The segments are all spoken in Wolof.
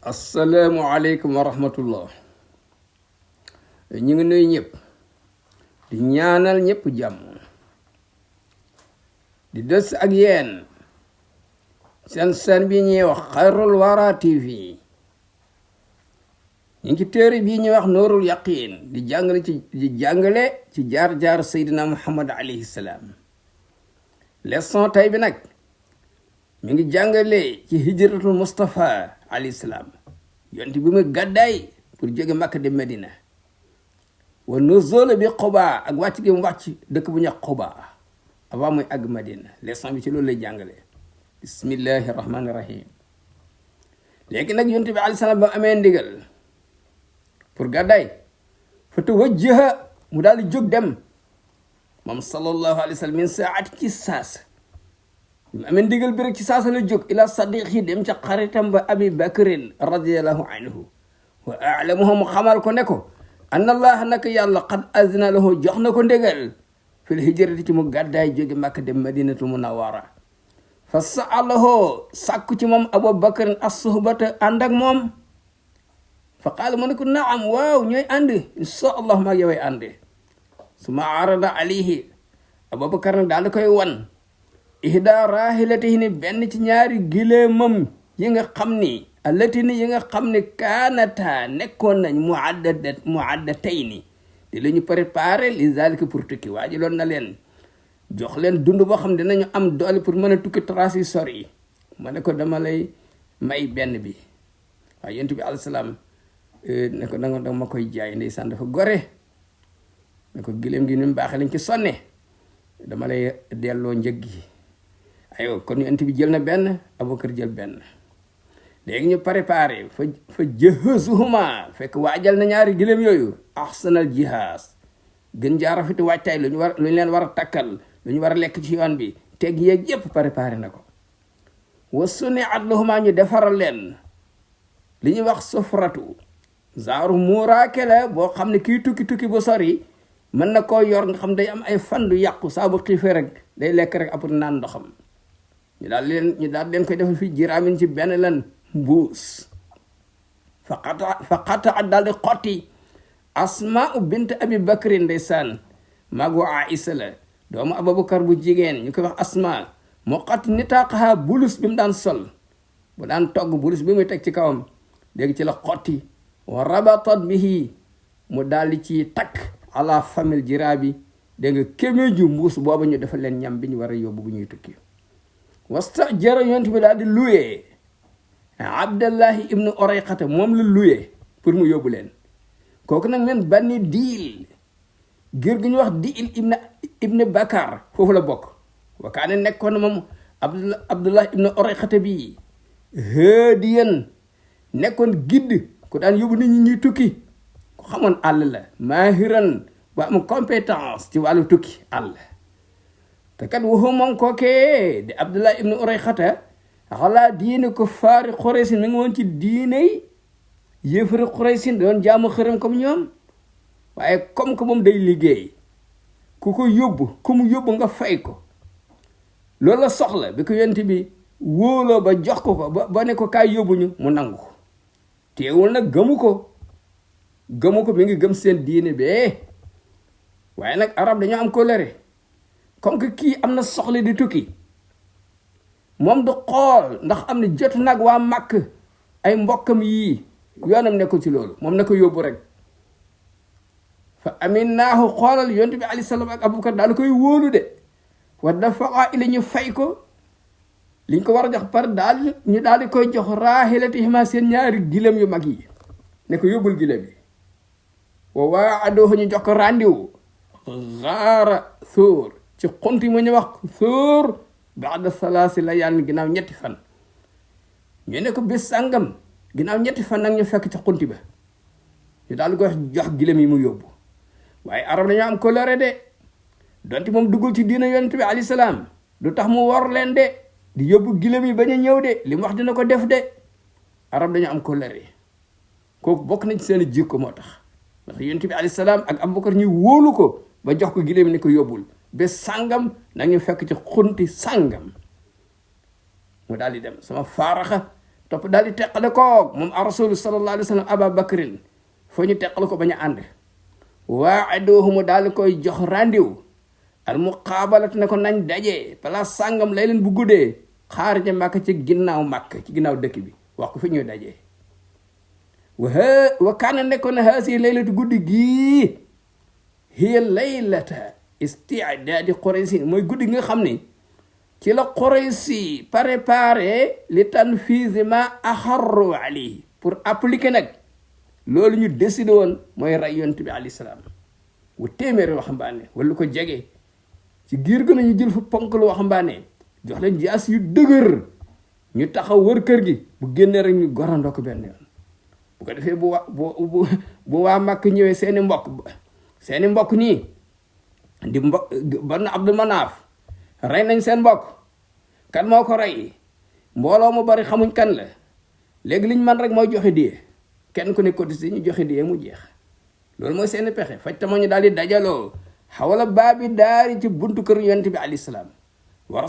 asalaamualeykum wa rahmatullah. ñu ngi nuyu ñëpp di ñaanal ñëpp jàmm di des ak yéen seen bi ñuy wax Xayrul Wara TV. ñu ngi téere bii ñuy wax Nuurul Yaqiin di jàngale ci jaar-jaar Seydina Muhammad alayhi salaam. leçon tey bi nag mi ngi jàngale ci hijratul Mustafa alayhi salaam, yonent bi mu gàddaay pour jóge Makka dem Medina. wa nuzul bi Quba ak wàcc gi mu wàcc dëkk bu ñuy wax Quba avant muy àgg Medina. leçon bi ci loolu lay jàngale. bismillahi rahmaani rahim. léegi nag yonent bi alayhi salaam ba amee ndigal pour gàddaay fa tawajjaha mu daal di jóg dem moom sallallahu alayhi wa sallam min saati ci saasa. mu amee ndigal bi rek ci saasa la jóg ila sadiqi dem ca xaritam ba Abi Bakrin radiallahu anhu wa alamuhu mu xamal ko ne ko anna allah naka yàlla qad azna lahu jox na ko ndigal fil hijrati ci mu gàddaay jóge Makka dem Madinatul Munawwara. fa saalahu sàkku ci moom Abu Bakrin as-suhbata ànd ak moom. fa qaala mu ne ko naam waaw ñooy ànd insha allah maa yoway ànde. suma arada alayhi Abubakar nag daal di koy wan ihda rahilatihi ni benn ci ñaari gileemam yi nga xam ni allatini yi nga xam ne kaanata nekkoon nañ muaddatayni di la ñu préparé li zalika pour tukki waa ji loon na leen jox leen dund boo xam ne dinañu am doole pour mën a tukki trace yi sori. ma ne ko dama lay may benn bi waaye yonent bi alayhi salaam ne ko danga ma koy jaay ndeysaan dafa gore. ne ko gileem gi ni mu baaxee lañ ci sonne dama lay delloo njëg gi. aywa kon yonent bi jël na benn Abubakar jël benn. léegi ñu préparé fa jëhësuhuma fekk waajal na ñaari gileem yooyu ahsanal jihaas gën jaa rafeti waajtaay lu ñu leen war a takkal lu ñu war a lekk ci yoon bi teg yeeg yëpp préparé na ko. wa suniat lahuma ñu defaral leen li ñuy wax sufratu genre muuraake la boo xam ne kii tukki bu sori mën na koo yor nga xam day am ay fan du yàqu saa bu xiifee rek day lekk rek après naan ndoxam. ñu daal leen koy defal fii jiraamin ci benn lan mbuus. fa qataat daal di xotti Asmaa bint Abi Bakrin ndeysaan magu Aïsa la doomu Abubakar bu jigéen ñu koy wax Asmaa moo xotti nitaaqaha bulus bi mu daan sol bu daan togg bulus bi muy teg ci kawam léegi ci la xotti wa rabatat bihi mu daal di ci takk ala famille jiraabi dégg nga kéméju mbuus boobu ñu defal leen ñam bi ñu war a yóbbu bu ñuy tukki. wastajara yonent bi daal di luyee Abdallahi ibnu Urayqata moom la luyee pour mu yóbbu leen. kooku nag leen Bani Diil gër gu ñu wax Diil ibnu Bakar foofu la bokk. wakaane nekkoon na moom Abdullah ibnu Urayqata bi hadiyan nekkoon gidd ku daan yóbbu nit ñi ñuy tukki ku xamoon àll la maahiran ba am compétence ci wàllu tukki àll. te kat waxu moom kookee di Abdullah ibnu Urayqata xalaa diine ko faari Quraysin mi ngi woon ci diiney yéefari Quraysin doon jaamu xërëm comme ñoom. waaye comme que moom day liggéey ku ko yóbbu ku mu yóbbu nga fay ko loolu la soxla bi ko yonent bi wóoloo ba jox ko ba ne ko kaay yóbbuñu mu nangu ko. teewul nag gëmu ko mi ngi gëm seen diine bee. waaye nag arab dañoo am colère comme que kii am na soxla di tukki moom du xool ndax am na jot nag waa Makk ay mbokkam yii yoonam nekkul ci loolu moom na ko yóbbu rek. fa aminaahu xoolal yonent bi alayhi salaam ak Abubakar daal koy wóolu de wa dafa ila ñu fay ko liñ ko war a jox par daal ñu daal di koy jox raahilatihima seen ñaari gileem yu mag yi ne ko yóbbul gileem yi. wa waaduhu ñu jox ko rendez-vous gaara Suur ci xunti mu ñu wax Suur baada salaasi layaalin ginnaaw ñetti fan. ñu ne ko bés sàngam ginnaaw ñetti fan nag ñu fekk ci xunti ba ñu daal di koy jox gileem yi mu yóbbu. waaye arab dañoo am colère de donte moom duggul ci diina yonent bi alayhi salaam du tax mu wor leen de di yóbbu gileem yi bañ a ñëw de li mu wax dina ko def de. arab dañoo am colère kooku bokk nañ ci seen jikko moo tax ndax yonent bi alayhi salaam ak Abubakar ñu wóolu ko ba jox ko gileem ni ko yóbbul bés sàngam nag ñu fekk ci xunti sàngam mu daal di dem sama faaraxa topp daal di teqale koog moom rasul sallallahu alayhi wa sallam aba bakrin foo ñu teqale ko bañ a ànd waaduhu mu daal di koy jox rendiw al muqaabalat ne ko nañ daje place sàngam lay leen bu guddee xaar ja màkk ci ginnaaw dëkk bi wax ko fi ñuy dajee wa kaana nekkoon na haasi laylatu guddi gii hiya laylata istidaadi Quraysin mooy guddi nga xam ne ci la Quraysi préparé li tanfiisi ma axarru alayhi pour appliquer nag loolu ñu décidé woon mooy rey yonent bi alayhi salaam wu téeméeri waxambaane wala ko jege ci giir gën a ñu jël fa ponk lu waxambaane jox leen jaas yu dëgër ñu taxaw wër kër gi bu génnee rek ñu gorandoo ko benn yoon bu ko defee bu waa Makka ñëwee seeni mbokk nii di Banu Abdul Manaaf rey nañ seen mbokk kan moo ko rey mbooloo mu bari xamuñ kan la léegi liñ man rek mooy joxe diye kenn ku ne cotisé ñu joxe diye mu jeex loolu mooy seeni pexe faj tama ñu daal di dajaloo xawala baabi daari ci buntu kër yonent bi alayhi salaam wa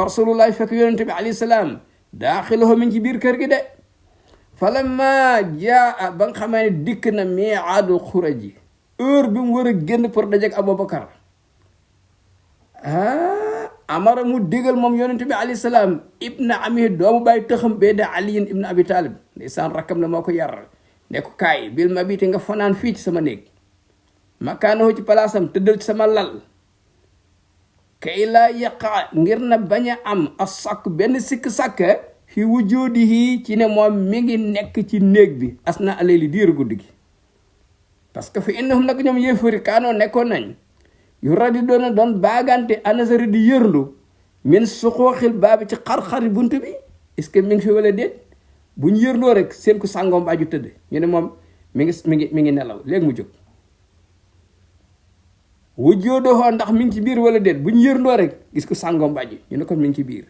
rasulullahi fekk yonent bi alayhi salaam daaxiluhu min ci biir kër gi de falamma jaa ba nga xamee ne dikk na miiaadul xuraji heure bi mu war a génn pour dajeek Abubakar amara mu digal moom yonent bi alayhi salaam ibna ami doomu bàyyi tëxam bee de aliyin ibna abi talib ndeysaan rakkam la moo ko yar ne ko kaay bil ma biite nga fanaan fii ci sama néeg makaanoo ci palaasam tëddal ci sama lal kay laa yaqa ngir na bañ a am a sàkk benn sikk-sàkk fi wujudihi ci ne moom mi ngi nekk ci néeg bi asna alayli diiru guddi gi parce que fi innahum nag ñoom yéefari kaanoo nekkoon nañ yu radi doon baagante anasari di yërndu min suxooxil baabi ci xar-xari bunt bi est-ce que mi ngi fi wala déet bu ñu yërndoo rek seen ko sàngoom baaju tëdd ñu ne moom mi ngi nelaw léegi mu jóg wujjoodoo ndax mi ngi ci biir wala déet bu ñu yërndoo rek gis ko sàngoom baaju ñu ne kon mi ngi ci biir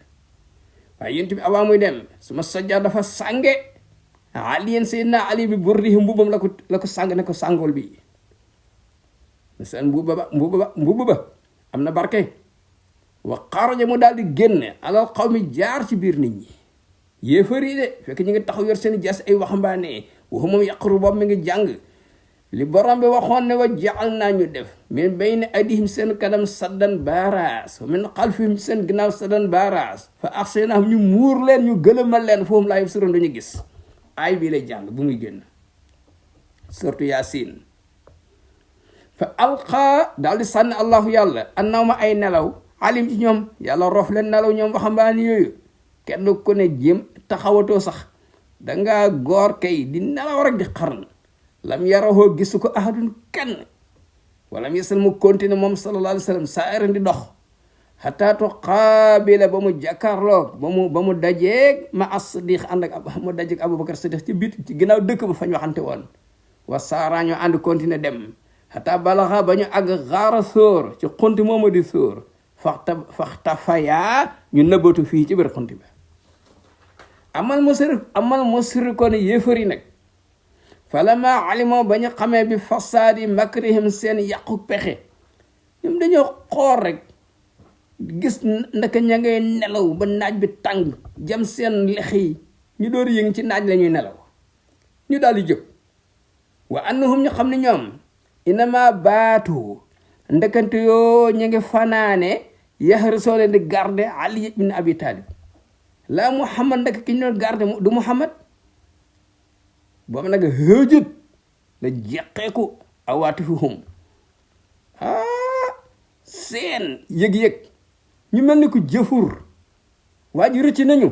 waaye yonent bi avant muy dem su ma sajja dafa sànge aliyen sayyidina ali bi burrihi mbubam la ko sàng ne ko sàngool bi seen mbubb ba am na barke wa xaraja mu daal di génne alal xaw mi jaar ci biir nit ñi yéefar yi de fekk ñu ngi taxaw yor seen jas ay waxambaane waxu moom yaqru boobu mi ngi jàng li borom bi waxoon ne wa jaal naa ñu def min bayni aydihim seen kanam saddan baaraas wa min xalfihim seen ginnaaw saddan baaraas fa axseenahum ñu muur leen ñu gëlëmal leen foofu laa yubsiruun duñu gis ay bii lay jàng bu muy génn surtout Yaasin fa alqa daal di sànni allahu yàlla annaw ma ay nelaw alim ci ñoom yàlla rof leen nelaw ñoom waxambaane yooyu kenn ku ne jéem taxawatoo sax dangaa goor kay di nelaw rek di xarn lam yarahoo gisu ko ahadun kenn walam yasal mu continue moom sallallahu alayhi wa sallam saa eran di dox xataa tuqaabila ba mu jàkkaarloog ba mu dajeeg ma as-Siddiq ànd ak mu dajeeg Abubakar Siddiq ci biir ci ginnaaw dëkk ba fañ waxante woon wa saara ñoo ànd continue dem xataa balaxa ba ñu àgg xaara sóor ci xunti mooma di sóor faxta fayaa ñu nëbbatu fii ci biir xunti ba amal musri ko ne yéefari nag falama alimo ba ñu xamee bi fasaadi makrihim seen yàqu pexe ñoom dañoo xool rek gis ndaka ña ngay nelaw ba naaj bi tàng jam seen lex yi ñu door yëngi ci naaj la ñuy nelaw ñu daal di jóg wa annahum ñu xam ne ñoom inama baatu ndekante yoo ñu ngi fanaane yaxrisoo leen di garde Ali ibn Abi Talib la Muhammad ndek ki ñu doon garde du Muhammad boobu nag hëjut la jeqeeku awaatifuhum seen yëg-yëg ñu mel ni ko jëfur waa ji rëcc nañu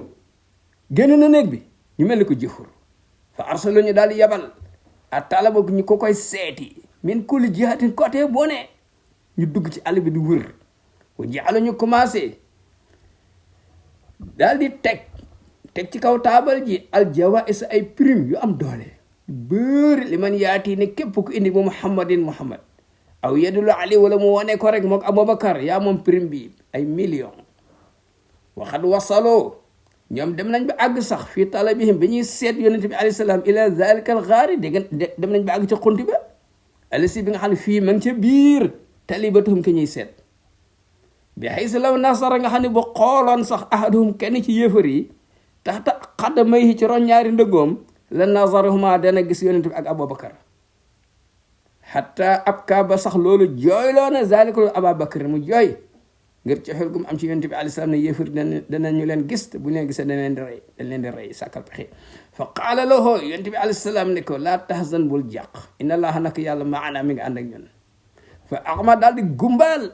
génn na néeg bi ñu mel ni ko jëfur fa arsalu ñu daal di yabal a talaba ñu ko koy seeti min kulli jihatin côté boo ne ñu dugg ci àll bi di wër wa jaalu ñu commencé daal di teg ci kaw taabal ji aljawais ay prime yu am doole bëri li man yaati ne képp ku indi bu muhammad aw yedulu ali wala mu wane ko rek mook Abubakar yaa moom prime bi ay million waxad wasaloo ñoom dem nañ ba àgg sax fii talabihim bi ñuy seet yonent bi alayhi salaam ila zalika al ghaari dem nañ ba àgg ca xunti ba alasi bi nga xam ne fii ma ngi ca biir talibatuhum ke ñuy seet bi xaysa law nasara nga xam ne bu xooloon sax ahaduhum kenn ci yéefar yi taxta xadamayhi ci ron ñaari ndëggoom la nazarahuma dana gis yonent bi ak Abubakar xatta ab kaa ba sax loolu jooyloo na zalikul Abubakar mu jooy ngir ci xel gu mu am ci yonent bi alayhi salaam ne yéefar danañu leen gis te bu leen gisee dañ leen di rey sàkkal pexe fa qaala lahu yonent bi alayhi salaam ne ko laa tahzan bul jàq inna allaha nak yàlla maana mi nga ànd ak ñun fa axma daal di gumbaal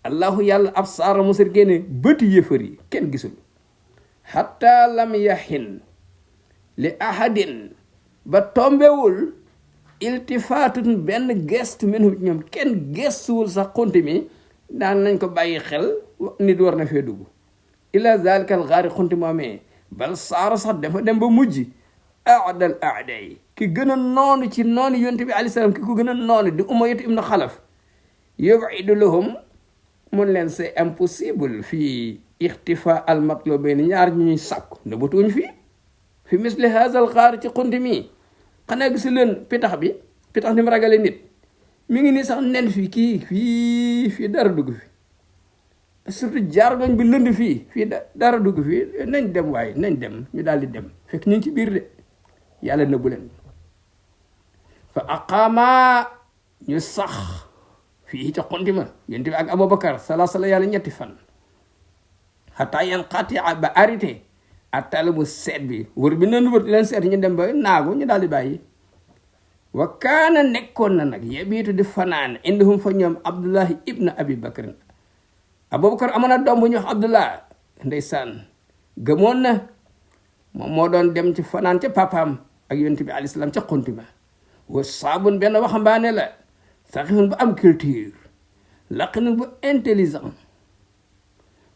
allahu yàlla ab saara musir génne bëti yéefar yi kenn gisul xatta lam yaxin li ahadin ba tombewul iltifaatun benn gestu minhum ñoom kenn gestuwul sax xunti mi daan nañ ko bàyyi xel nit war na fee dugg ila zalika al gaari xunti moomee bal saara sax dafa dem ba mujj aadal aada yi ki gën a noonu ci noonu yonte bi alayhi salaam ki ko gën a noonu di Umayyatu ibnu Xalaf yubidu lahum mun leen c'est impossible fii ixtifa al matlubayn ñaar ñu ñuy sàkku ne butuñ fi misli haazal gaari ci xunti mi xanaa gisu leen pitax ni mu ragale nit mi ngi nii sax nen fii dara dugg fi surtout jaar nañ bi lënd fii dara dugg fii nañ dem waaye nañ dem ñu daal di dem fekk ñu ngi ci biir de yàlla nëbbu leen fa aqaama ñu sax fii ca xonti ma yonent bi ak Abubakar sala yàlla ñetti fan xataa yan xaati ba arrêté attalabu seet bi wër bi nan wër leen seet ñu dem ba naagu ñu daal di bàyyi wa kaana nekkoon na nag yebiitu di fanaan indihum fa ñoom Abdullahi ibn Abi Bakr Abubakar amoon na doom bu ñu wax Abdullah ndeysaan gëmoon na moom moo doon dem ci fanaan ca papaam ak yonent bi alayhi salaam ca xunti ma wa saabun benn waxambaane la saxifun bu am culture laqinun bu intelligent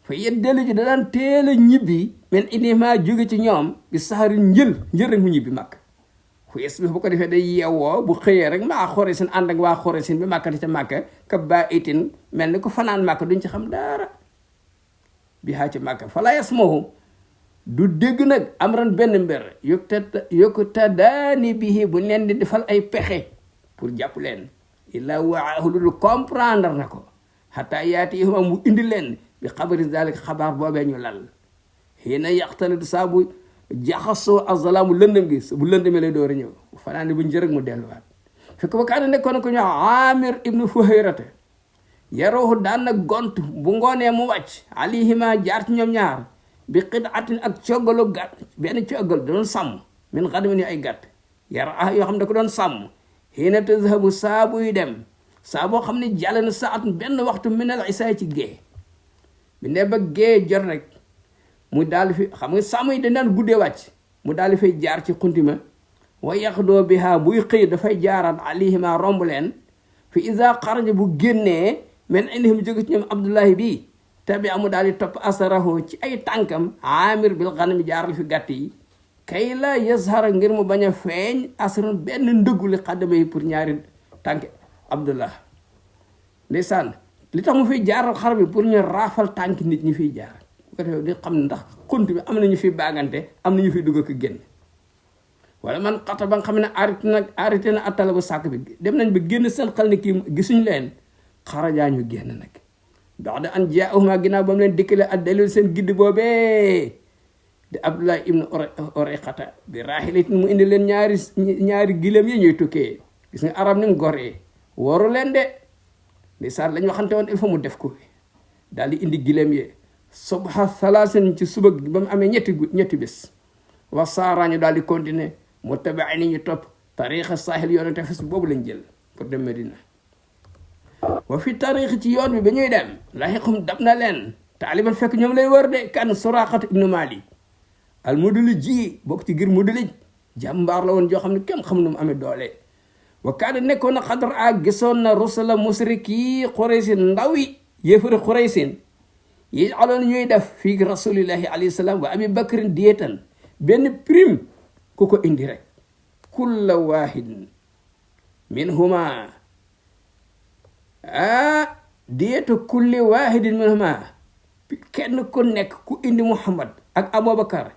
fa yeddalu ji da daan teel a ñibbi men indima jóge ci ñoom bi saxari njël rek mu ñibbi màkk fu yes bi bu ko defee day yeewoo bu xëyee rek maa xore sin ànd ak waa xore sin bi màkkati ca màkk ka ba itin mel ni ko fanaan màkk duñ ci xam dara bi xaa ci màkk fa la yasmahu du dégg nag am ran benn mbir yokkuta daani bihi bu leen di defal ay pexe pour jàpp leen illa waahu lu comprendre na ko xataa yaati ihuma mu indi leen bi xabari zalika xabaar boobee ñu lal xëy na yaxtalitu saa bu jaxasoo azalaamu lëndëm gi bu lëndëmee lay door a ñëw fanaan bu njërëg mu delluwaat fekk ba kaana nekkoon ko ñu Amir ibnu Fuhayrata yaroohu daan na gont bu ngoonee mu wàcc alayhima jaar ci ñoom ñaar bi qidatin ak coggalu gàtt benn coggal da doon sàmm min xadamin ay gàtt yara yoo xam ne da ko doon sàmm xiina tazhabu saa buy dem saa boo xam ne jàll na saat benn waxtu minal isaa ci gée bi ne ba gée jot rek mu daal fi xam nga sàmm yi dañ daan guddee wàcc mu daal di fay jaar ci xuntima wa yaxdoo biha buy xëy dafay jaaraat alayhima romb leen fi isa xaraja bu génnee men indihim jóge ci ñoom Abdullahi bi tabi amu daal di topp asarahu ci ay tànkam Amir bil ghanam jaaral fi gàtt yi kay la yazhara ngir mu bañ a feeñ asran benn ndëggu li xaddama yi pour ñaari tànk Abdullah ndeysaan li tax mu fiy jaaral xar bi pour ñu raafal tànk nit ñi fiy jaar bu ko defee di xam ne ndax xunt bi am na ñu fi baagante am na ñu fi dugg ko génn wala man xata ba nga xam ne arrêté na attala ba sàkk bi dem nañ ba génn seen xel ne kii gisuñ leen xarajaa ñu génn nag dox da an jaahuma ginnaaw ba mu leen dikkale ak dalil seen gidd boobee di Abdullah ibnu Urayqata bi raaxilatin mu indi leen ñaari gileem yi ñuy tukkee gis nga arab ni mu goree waru leen de ndeysaan lañ waxante woon il faut mu def ko daal di indi gileem yi subha thalaasin ci suba ba mu amee ñetti bés wa saaraañu daal di continuer mu tabaay ni ñu topp tariqa sahil yoonu tefes boobu lañ jël pour dem Medina wa fi tariq ci yoon bi ba ñuy dem laxiqum dab na leen taaliban fekk ñoom lay wër de kan Suraqat ibnu Malik al Mudlij ji bokk ci gir Mudlij jàmbaar la woon joo xam ne kenn xam nu mu amee doole wa kaana nekkoon na xadar a gisoon na rusula musriki Quraysin ndaw yi yéefari Quraysin yi aloon ñuy def fii rasulillahi alayhi salaam wa Abi Bakrin dietan benn prime ku ko indi rek kulla wahid minhuma dietu kulli wahidin minhuma kenn ku nekk ku indi Muhammad ak Abubakar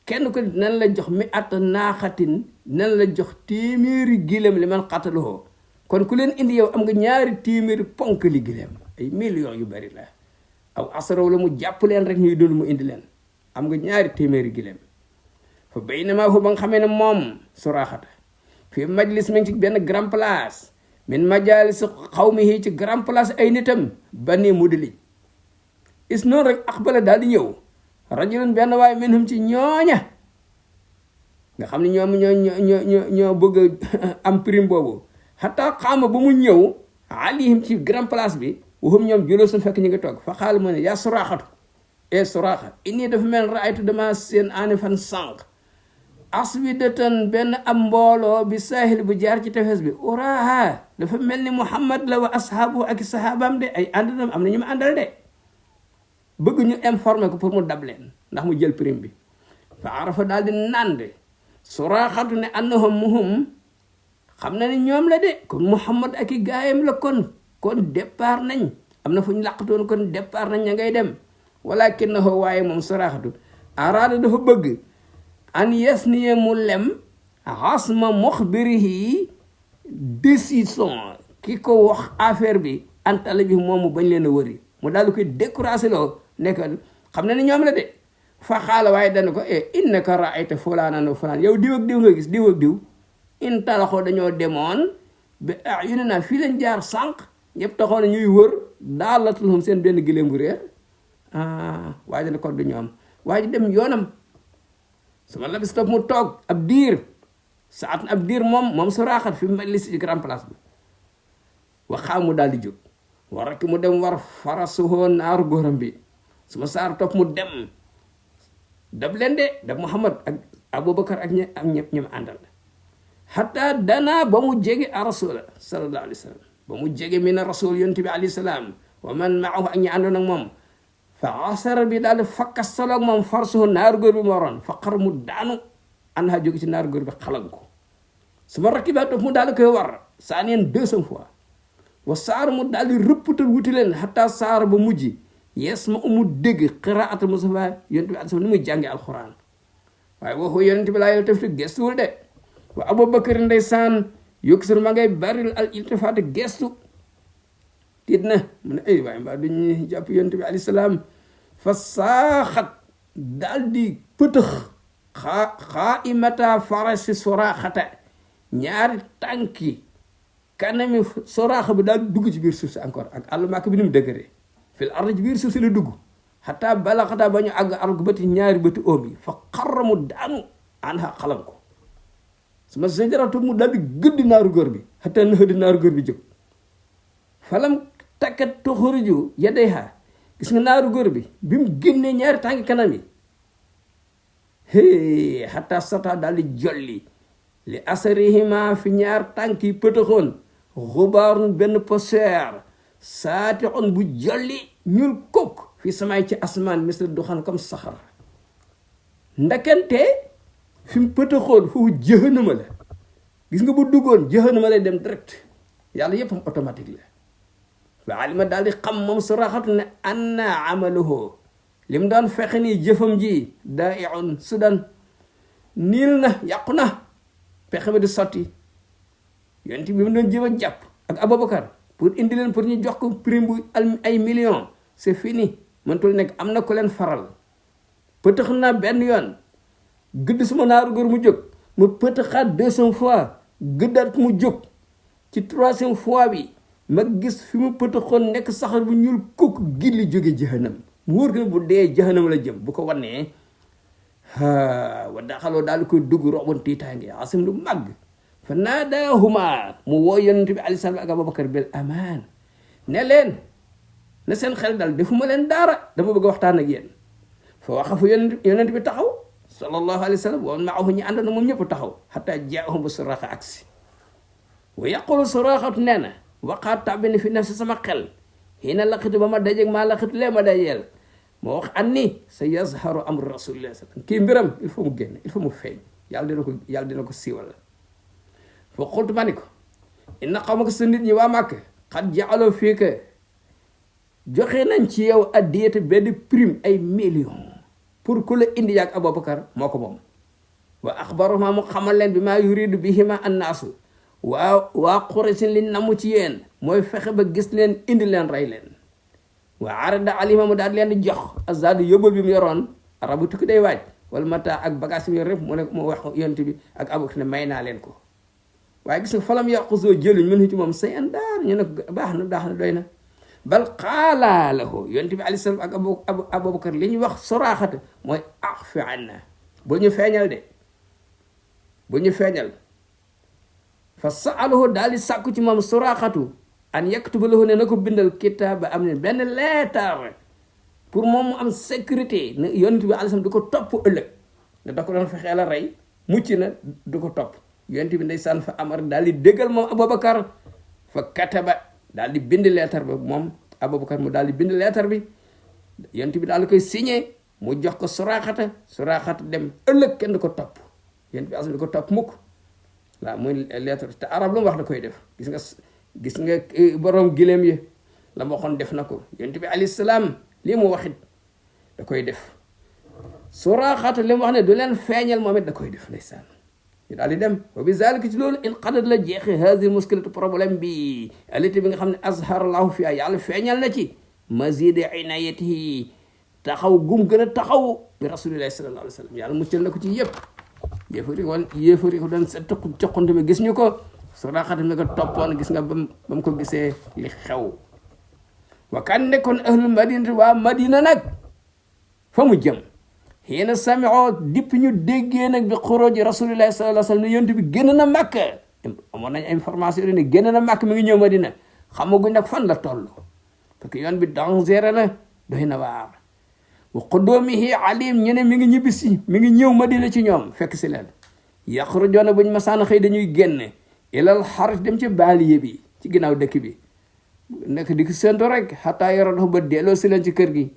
kenn ko nan la jox mi at naaxatin nan la jox téeméeri gileem li man xataloo kon ku leen indi yow am nga ñaari téeméeri ponk li gileem ay millions yu bari la aw asaraw la mu jàpp leen rek ñuy dund mu indi leen am nga ñaari téeméeri gileem fa baynama hu ba nga xamee ne moom Suraaxata fii majlis mi ngi ci benn grand place min majalis xawmihi ci grand place ay nitam Bani Mudlij is noonu rek aqbala daal di ñëw rajulun benn waaye minhum ci ñooña nga xam ne ñoo bëgg am prime boobu xataa xaama ba mu ñëw alayhim ci grand place bi waxum ñoom julusun fekk ñu ngi toog fa xaal mu ne yaa Suraaxatu Suraaxa inni dafa mel raaytu dama seen aani fan sànq aswidatan benn am mbooloo bi saahil bu jaar ci tefes bi uraaha dafa mel ni Muhammad la wa ashaabu ak sahabaam de ay àndam am na ñu ma àndal de bëgg ñu informer ko pour mu dab leen ndax mu jël prime bi fa arafa daal di nande Suraaxatu ne annahum muhum xam na ni ñoom la de kon Muhammad ak i gaayam la kon départ nañ am na fu ñu làqatoon kon départ nañ ña ngay dem walakinahu waaye moom Suraaxatu araada dafa bëgg an yasniye mu lem xasma muxbirihi décision ki ko wax affaire bi antala bi moom mu bañ leen a wëri mu daal di koy découragé loo nekk xam na ni ñoom la de fa xaala waaye dana ko innaka raayta fulaanan wa fulaan yow diw ak diw nga gis diw ak diw in talaxoo dañoo demoon ba yu ne naa fii lañ jaar sànq ñëpp taxoon na ñuy wër daalatul seen benn giléem bu réer waaye dana ko du ñoom waaye dem yoonam sama la bis topp mu toog ab diir saat ab diir moom Suraaxat fi majlis ci grand place bi waxaa mu daal di jóg war rek mu dem war farasuhoo naaru góoram bi suma saar topp mu dem dab leen de dab Muhammad ak Abubakar ak ñëpp ñoom àndal xataa danaa ba mu jege a rasula sallallahu alayhi wa sallam ba mu jege mi na rasul yonent bi alayhi salaam wa man maahu ak ñi àndoon ak moom fa asara bi daal di fakkastaloog moom farsuhu naaru góor bi mu waroon fa xar mu daanu an ha jóge ci naaru góor bi xalan ko su ma rakibaa topp mu daal di koy war saa neen deuxième fois wa saar mu daal di rëppatal wuti leen xataa saar ba mujj yes ma umu dégg qiraatul Mustafa yonent bi alayhi ni muy jànge alquran waaye waxu yonent bi laa yow tafti gestuwul de wa Abubakar ndeysaan yuksir ma ngay baril al iltifaat gestu tiit na mu ne ay waaye mbaa duñu jàpp yonent bi alayhi salaam fa saaxat daal di pëtëx xaa imata farasi Suraaxata ñaari tànki kanami Suraaxa bi daal dugg ci biir suuf si encore ak àllu màkk bi ni mu dëgëree fil ard ci biir suuf si la dugg xataa balaxataa ba ñu àgg argu bëti ñaari bëti oom yi fa xarramu daanu an xa xalam ko suma sajaratu mu daal di gëdd naaru góor bi xataa na xëdd naaru góor bi jóg falam takkat toxoriju yadayha gis nga naaru góor bi mu génnee ñaari tànki kanam yi xataa sata daal di jolli li asarihima fi ñaar tànk yi pëtëxoon xubaarun benn poussière saati on bu jolli ñuul kook fi samaay ci asmaan misla duxaan comme saxar ndakante fi mu pëtëxoon foofu jëhanama la gis nga bu duggoon jëhanama lay dem direct yàlla yépp am automatique la wa alima daal di xam moom Suraaxatu ne anna amaluhu li mu daan fexe nii jëfam ji daa'iun sudan niil na yàqu na pexe ba di sotti yonent bi mu doon jéem a jàpp ak Abubakar pour indi leen pour ñu jox ko prime bu ay millions c'est fini mëntul nekk am na ko leen faral pëtëx naa benn yoon gëdd suma naaru góor mu jóg mu pëtëxaat deuxième fois gëddaat mu jóg ci troisième fois bi ma gis fi mu pëtëxoon nekk saxar bu ñuul kukk gilli jóge jahannam mu wóor ko bu dee jahannam la jëm bu ko wannee wa daxaloo daal di koy dugg roboon tiitaange asim lu màgg fa naadaahuma mu woo yonent bi alayhi salaam ak Abubakar bil amaan ne leen na seen xel dal defuma leen dara dama bëgg a waxtaan ak yéen fa waqafu yonent bi taxaw sallallahu alayhi wa sallam wa maahu ñi ànd na moom ñëpp taxaw xataa jaahum bu Suraaxa aksi wa yaqulu Suraaxatu nee na waqaat tàbbini fi nafsi sama xel xiina laqitu ba ma dajeeg maa laqitu lee ma dajeel ma wax anni sa yazharu amru rasulillah sallam kii mbiram il faut mu génn il faut mu feeñ yàlla dina ko siiwal fa xultu ma ni ko inna qawmaka sa nit ñi waa Màkka xad jaaloo fii ka joxe nañ ci yow addiyata benn prime ay millions pour ku la indi yaag Abubakar moo ko moom wa axbarahuma mu xamal leen bi maa yuridu bihima annaasu waa Quraysin li namu ci yéen mooy fexe ba gis leen indi leen rey leen waa arada alima mu daal leen di jox azadu yóbbal bi mu yoroon arabu tukki day waaj wala mata ak bagage bi rek mu ne mu wax yonent bi ak Abubakar ne may naa leen ko waaye gis nga falam yaqusoo jëluñ mën ci moom say an daar ñu ne baax na doy na bal qaala lahu yonent bi alayhi salaam ak Abubakar li ñu wax soraaxata mooy axfi anna bul ñu feeñal de bul ñu feeñal fa saalahu daal di sàkku ci moom soraaxatu an yaktuba lahu ne na ko bindal kitaaba am ne benn leetar pour moom mu am sécurité ne yonent bi alayhi salaam du ko topp ëllëg ne da ko doon fexeel a rey mucc na du ko topp yonent bi ndeysaan fa amar daal di déggal moom Abubakar fa kataba daal di bind leetar bi moom Abubakar mu daal di bind leetar bi yonent bi daal di koy signé mu jox ko Suraaxata dem ëllëg kenn du ko topp yonent bi alayhi du ko topp mukk waaw muy leetar te arab lu mu wax da koy def gis nga borom gileem yi la ma waxoon def na ko yonent bi alayhi salaam lii mu waxit da koy def Suraaxata li mu wax ne du leen feeñal moom it da koy def ndeysaan ñu daal di dem wa bi zalika ci loolu in qadat la jeexi hadi muskilatu problème bi alati bi nga xam ne azhara lahu fi ay yàlla feeñal na ci mazid inayatihi taxaw gum gën a taxaw bi rasulillahi sallallahu alayhi wa sallam yàlla muccal na ko ci yëpp yéefari ko doon sa toqante bi gis ñu ko Suraaxata mi ko toppoon gis nga bam ko gisee li xew wa kan nekkoon ahlul madinati waa madina nag fa mu jëm xiina samio dipp ñu déggee nag bi xuróoji rasulillahi sallallahu alayhi wa sallam ne yonent bi génn na màkk amoon nañ information yi ne génn na màkk mi ngi ñëw madina xamaguñ nag fan la toll parce que yoon bi dangereux la doy na waar wa qudoomihi alim ñu ne mi ngi ñibbisi mi ngi ñëw madina ci ñoom fekk si leen yaxrujoona buñ masaana xëy dañuy génn ilal xarit dem ci baaliye bi ci ginnaaw dëkk bi nekk di ko séntu rek xataa yoro dox ba delloo si leen ci kër gi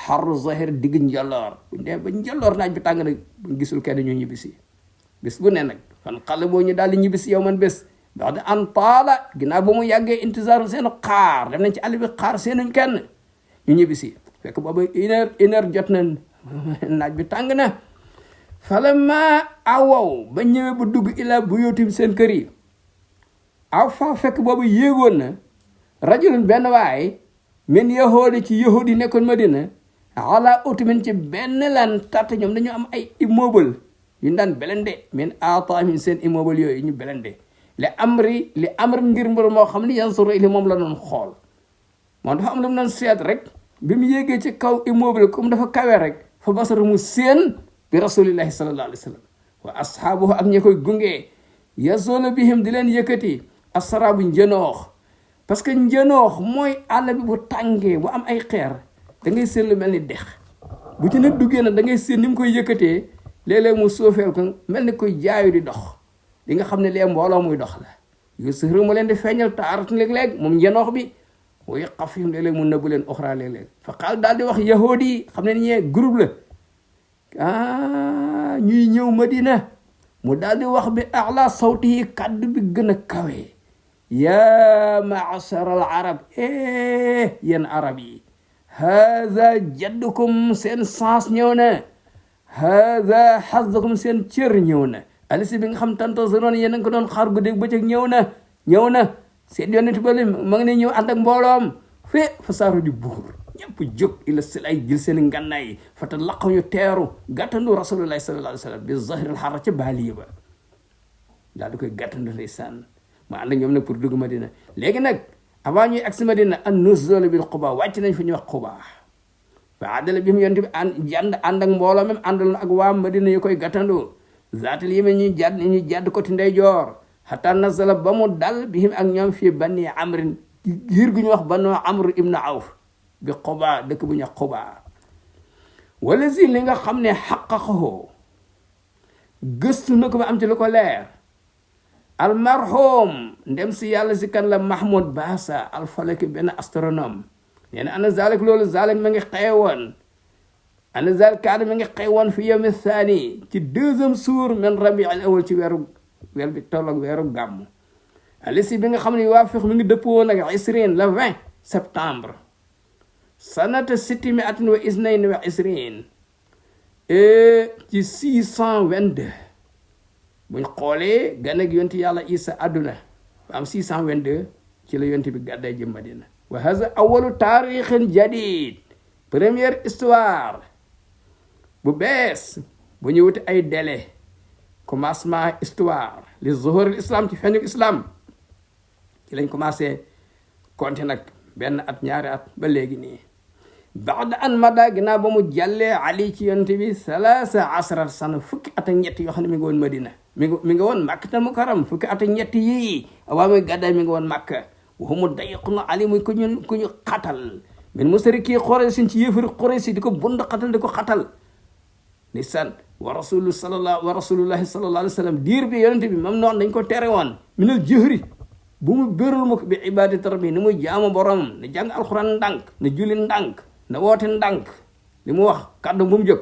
xaru zahir digg njolloor buñ dee ba njolloor naaj bi tàng nag buñ gisul kenn ñu ñibbisi bés bu ne nag fan xale boo ñu daal di ñibbisi yow man bés ndax de an taala ginnaaw ba mu yàggee intizaaru seenu xaar dem nañ ci àll bi xaar seenuñ kenn ñu ñibbisi fekk booba une heure jot na naaj bi tàng na falamma awaw ba ñëwee ba dugg ilaa buyuutim seen kër yi aw fa fekk boobu yéegoon na rajulun benn waay min yahoodi ci yahudi nekkoon Madina ala utimin ci benn lan tàtt ñoom dañu am ay immeuble yu daan belende min aataamin seen immeuble yooyu ñu belende li amri ngir mbir moo xam ne yansuru ili moom la doon xool moom dafa am lu mu doon seet rek bi mu yéegee ci kaw immeuble comme dafa kawe rek fa basara mu seen bi rasulillahi sallallahu alayhi wa sallam wa ashaabuhu ak ñi koy gunge yazoona bihim di leen yëkkati asaraabu njënoox parce que njënoox mooy àll bi bu tàngee bu am ay xeer da ngay seen lu mel ni dex bu ci nit duggee nag da ngay seen ni mu koy yëkkatee léeg-léeg mu suufeel ko mel ni koy jaayu di dox di nga xam ne lee mbooloo muy dox la yu sëru mu leen di feeñal taarat léeg-léeg moom njënoox bi way xafim léeg-léeg mu nëbbu leen oxra léeg-léeg fa xaal daal di wax yahood yi xam ne ñee groupe la ñuy ñëw Madina mu daal di wax bi ala sawti yi kàddu bi gën a kawe yaa maasar al arab yéen arab yi haada jaddukum seen sens ñëw na haada xazdukum seen cër ñëw na alisi bi nga xam tanto zoroon yéen a ngi ko doon xaar guddeeg bëccëg ñëw na seen yonent ba ma ngi ne ñëw ànd ak mbooloom fa saaru di buur ñëpp jóg ila sil ay jël seen ngànnaay fa ta laqaw ñu teeru gàttandu rasulullahi sallallahu alayhi wa sallam bi zahiril xara ca baaliya ba daal di koy gàttandu ndeysaan ma ànd ak ñoom nag pour dugg Madina léegi nag avant ñuy agsi Madina an nuzul bil Quba wàcc nañ fi ñuy wax Quba fa àddala bi mu yonent bi ànd ak mbooloo même àndal na ak waa Madina yu koy gàttandu zaatal yi ñu jàdd ko ti ndeyjoor hatta nazala ba mu dal bihim ak ñoom fii bani amrin giir gu ñu wax banu amr ibn awf bi Quba dëkk bu ñu wax Quba wala si li nga xam ne xaqaqahu gëstu na ko ba am ci lu ko leer almarhum ndem si yàlla si kan la Mahmoud Bassa alfalaki benn astronome nee na ana zalik loolu zalik ma ngi xewoon ana zalik kaada ma ngi xewoon fi yawmi thani ci deuxième jour min rabi al awal ci weer bi tolloog weeru gàmmu alisi bi nga xam ne waafiq mi ngi dëppoo nag isrin le 20 septembre sanata sittimi atin wa isnayn wa isrin ci 622 buñ xoolee gan ak yonti yàlla Isa àdduna ba am 622 ci la yonti bi gàdday jëm Madina wa haza awalu taarixin jadid première histoire bu bees bu ñu wuti ay délai commencement histoire li zuhuril islam ci feeñu islam ci lañ commencé compter nag benn at ñaari at ba léegi nii baada an mada ginnaaw ba mu jàllee ali ci yonte bi 13 sana fukki at ak ñett yoo xam ne mi ngi woon Madina mi ngi woon Makkatal Mukarram fukki at ak ñett yii awaa muy gàddaay mi ngi woon Makka waxumu dayiquna ali muy ku ñu xatal min musriki Quraysh ci yëfari Quraysh di ko bund xatal di ko xatal nisan wa rasulullahi sallallahu alayhi wa sallam diir bi yonente bi moom noonu dañ ko tere woon minal jëhri bu mu bérul mu ko bi ibadati rabbi ni muy jaamu borom na jàng alxuraan ndànk na julli ndànk na woote ndànk li mu wax kàddu bu mu jóg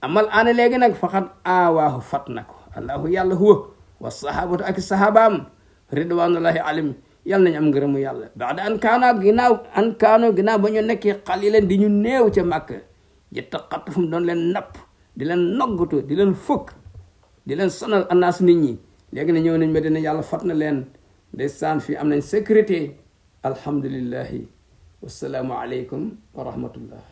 amal aana léegi nag faxat aawaahu fat na ko allahu yàlla huwa wa sahabatu ak sahabaam ridwanullahi alayhim yàlla nañu am ngërëmu yàlla baada an kaano ginnaaw ba ñu nekkee xalilan di ñu néew ca màkk yataqattafum doon leen napp di leen noggatu di leen fëkk di leen sonal annaas nit ñi léegi na ñëw nañ Medina yàlla fat na leen ndeysaan fii am nañ sécurité alhamdulillahi wassalaamu aleykum wa rahmatullah